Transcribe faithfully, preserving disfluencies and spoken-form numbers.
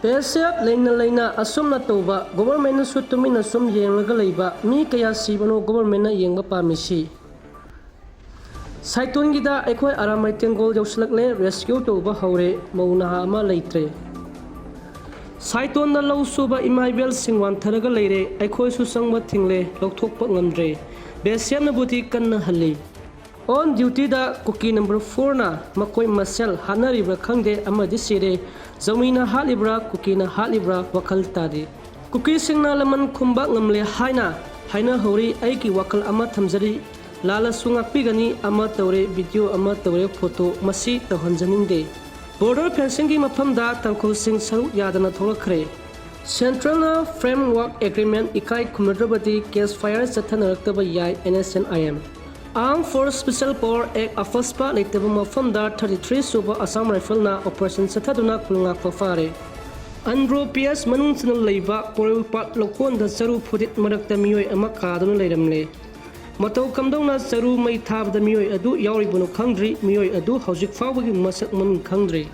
B ꯑꯦꯁ F ꯂꯩꯅ ꯂꯩꯅ ꯑꯁꯨꯝꯅ ꯇꯧꯕ, ꯒꯣꯕꯔꯃꯦꯟꯅꯁꯨ ꯇꯨꯃꯤꯟꯅ ꯁꯨꯝ ꯌꯦꯡꯂꯒ ꯂꯩꯕ, ꯃꯤ ꯀꯌꯥ ꯁꯤꯕꯅꯣ ꯒꯣꯕꯔꯃꯦꯟꯅ ꯌꯦꯡꯕ ꯄꯥꯝꯃꯤꯁꯤ? ꯁꯥꯏꯇꯣꯟꯒꯤꯗ ꯑꯩꯈꯣꯏ ꯑꯔꯥꯝꯃꯩ ꯇꯦꯡꯒꯣꯜ ꯌꯧꯁꯤꯜꯂꯛꯂꯦ, ꯔꯦꯁꯀ꯭ꯌꯨ ꯇꯧꯕ ꯍꯧꯔꯦ, ꯃꯧ ꯅꯍꯥ ꯑꯃ ꯂꯩꯇ꯭ꯔꯦ꯫ ꯁꯥꯏꯇꯣꯟꯗ ꯂꯧ ꯁꯨꯕ ꯏꯃꯥ ꯏꯕꯦꯜꯁꯤꯡ ꯋꯥꯟꯊꯔꯒ ꯂꯩꯔꯦ, ꯑꯩꯈꯣꯏꯁꯨ ꯆꯪꯕ ꯊꯤꯡꯂꯦ, ꯂꯧꯊꯣꯛꯄ ꯉꯝꯗ꯭ꯔꯦ, ꯕꯤ ꯑꯦꯁ ꯑꯦꯐꯅꯕꯨꯗꯤ ꯀꯟꯅ ꯍꯜꯂꯤ꯫ ꯑꯣꯟ ꯗ꯭ꯌꯨꯇꯤꯗ ꯀꯨꯀꯤ ꯅꯝꯕꯔ ꯐꯣꯔꯅ ꯃꯈꯣꯏ ꯃꯁꯦꯜ ꯍꯥꯠꯅꯔꯤꯕ꯭ꯔꯥ ꯈꯪꯗꯦ, ꯑꯃꯗꯤ ꯁꯤꯔꯦ꯫ ꯖꯧꯃꯤꯅ ꯍꯥꯠꯂꯤꯕ꯭ꯔꯥ, ꯀꯨꯀꯤꯅ ꯍꯥꯠꯂꯤꯕ꯭ꯔꯥ, ꯋꯥꯈꯜ ꯇꯥꯗꯦ꯫ ꯀꯨꯀꯤꯁꯤꯡꯅ ꯂꯃꯟ ꯈꯨꯝꯕ ꯉꯝꯂꯦ ꯍꯥꯏꯅ ꯍꯥꯏꯅꯍꯧꯔꯤ꯫ ꯑꯩꯒꯤ ꯋꯥꯈꯜ ꯑꯃ ꯊꯝꯖꯔꯤ, ꯂꯥꯜꯂꯁꯨ ꯉꯥꯛꯄꯤꯒꯅꯤ꯫ ꯑꯃ ꯇꯧꯔꯦ, ꯚꯤꯗꯤꯑꯣ ꯑꯃ ꯇꯧꯔꯦ, ꯐꯣꯇꯣ, ꯃꯁꯤ ꯇꯧꯍꯟꯖꯅꯤꯡꯗꯦ꯫ ꯕꯣꯔꯗꯔ ꯐꯦꯟꯁꯤꯡꯒꯤ ꯃꯐꯝꯗ ꯇꯥꯡꯈꯨꯜꯁꯤꯡ ꯁꯔꯨꯛ ꯌꯥꯗꯅ ꯊꯣꯛꯂꯛꯈ꯭ꯔꯦ꯫ ꯁꯦꯟꯇ꯭ꯔꯦꯜꯅ ꯐ꯭ꯔꯦꯝꯋꯥꯔꯛ ꯑꯦꯒ꯭ꯔꯤꯃꯦꯟ ꯏꯀꯥꯏ ꯈꯨꯝꯅꯗ꯭ꯔꯕꯗꯤ ꯀꯦꯁ ꯐꯥꯏꯌꯔ ꯆꯠꯊꯅꯔꯛꯇꯕ ꯌꯥꯏ, N S N I M. Armed Force Special Power Act AFSPA ꯂꯩꯇꯕ ꯃꯐꯝꯗ thirty three ꯁꯨꯕ ꯑꯁꯥꯝ ꯔꯥꯏꯐꯜꯅ operation ꯆꯠꯊꯗꯨꯅ ꯈꯨꯜ ꯉꯥꯛꯄ ꯐꯥꯔꯦ꯫ ꯑꯟꯗ꯭ꯔꯣ ꯄꯤ ꯑꯦꯁ ꯃꯅꯨꯡ ꯆꯟꯅ ꯂꯩꯕ ꯄꯣꯔꯣꯏꯄꯥꯠ ꯂꯧꯀꯣꯟꯗ ꯆꯔꯨ ꯐꯨꯔꯤꯠ ꯃꯔꯛꯇ ꯃꯤꯑꯣꯏ ꯑꯃ ꯀꯥꯗꯨꯅ ꯂꯩꯔꯝꯂꯦ꯫ ꯃꯇꯧ ꯀꯝꯗꯧꯅ ꯆꯔꯨ ꯃꯩ ꯊꯥꯕꯗ ꯃꯤꯑꯣꯏ ꯑꯗꯨ ꯌꯥꯎꯔꯤꯕꯅꯣ ꯈꯪꯗ꯭ꯔꯤ꯫ ꯃꯤꯑꯣꯏ ꯑꯗꯨ ꯍꯧꯖꯤꯛ ꯐꯥꯎꯕꯒꯤ ꯃꯁꯛ ꯃꯃꯤꯡ ꯈꯪꯗ꯭ꯔꯤ꯫